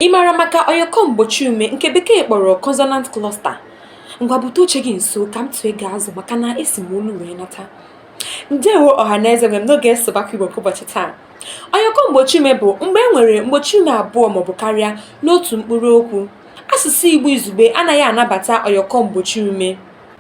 Ị maara maka ọyọkọ mgbochiume nke Bekee kpọrọ consonant cluster? Ngwa bute oche gị nso ka m tụọ gị azụ maka na esi m olu wee nata. Ndewo ọha na eze nwe m n'oge Sụbakwa Igbo nke ụbọchị taa. Ọyọkọ mgbochiume bụ mgbe e nwere mgbochiume abụọ maọbụ karịa n'otu mkpụrụ okwu. Asụsụ Igbo izugbe anaghị anabata ọyọkọ mgbochiume.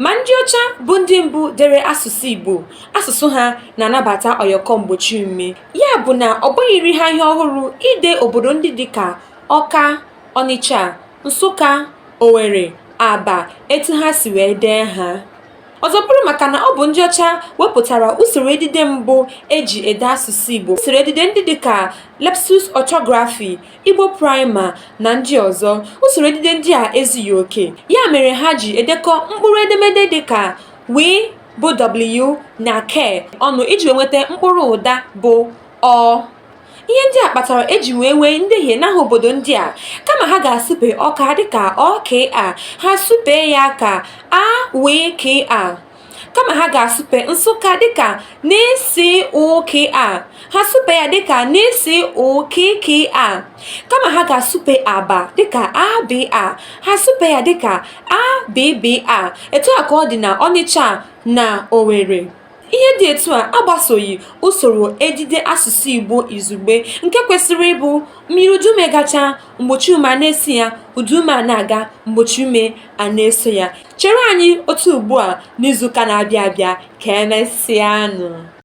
Ma ndị ọcha bụ ndị mbụ dere asụsụ Igbo, asụsụ ha na-anabata ọyọkọ mgbochiume. Ya bụ na ọ bụghịrị ha ihe ọhụrụ ide obodo ndị dị ka Ọka, Ọnịcha, Nsụka, Owere, Aba etu ha si wee dee ha. Ọzọ bụrụ maka na ọ bụ ndị ọcha wepụtara usoro edide mbụ e ji ede asụsụ Igbo. Usoro edide ndị dị ka Lepsius Orthography, Igbo Primer na ndị ọzọ. Usoro edide ndị a ezughị oke, ya mere ha ji edekọ mkpụrụ edemede dị ka W bụ W na K ọnụ iji wee nweta mkpụrụ ụda bụ Ọ. Ihe ndị a kpatara e ji wee nwee ndehie n'aha obodo ndị a. Kama ha ga-asụpe Ọka dịka Ọka, ha sụpee ya ka Awka. Kama ha ga-asụpe Nsụka dịka Nsụka, ha sụpe ya dịka Nsụkka. Kama ha ga-asụpe Aba dịka Aba, ha sụpe ya dịka Abba. Etu a ka ọ dị na Ọnịcha na Owere. Ihe dị etu a agbasoghị usoro edide asụsụ Igbo izugbe nke kwesịrị ịbụ myiriụdaume gachaa, mgbochiume a na-eso ya, ụdaume a na-aga, mgbochiume a na-eso ya. Chere anyị otu ugbu a n'izuụka na-abịa abịa. Ka emesịanụ.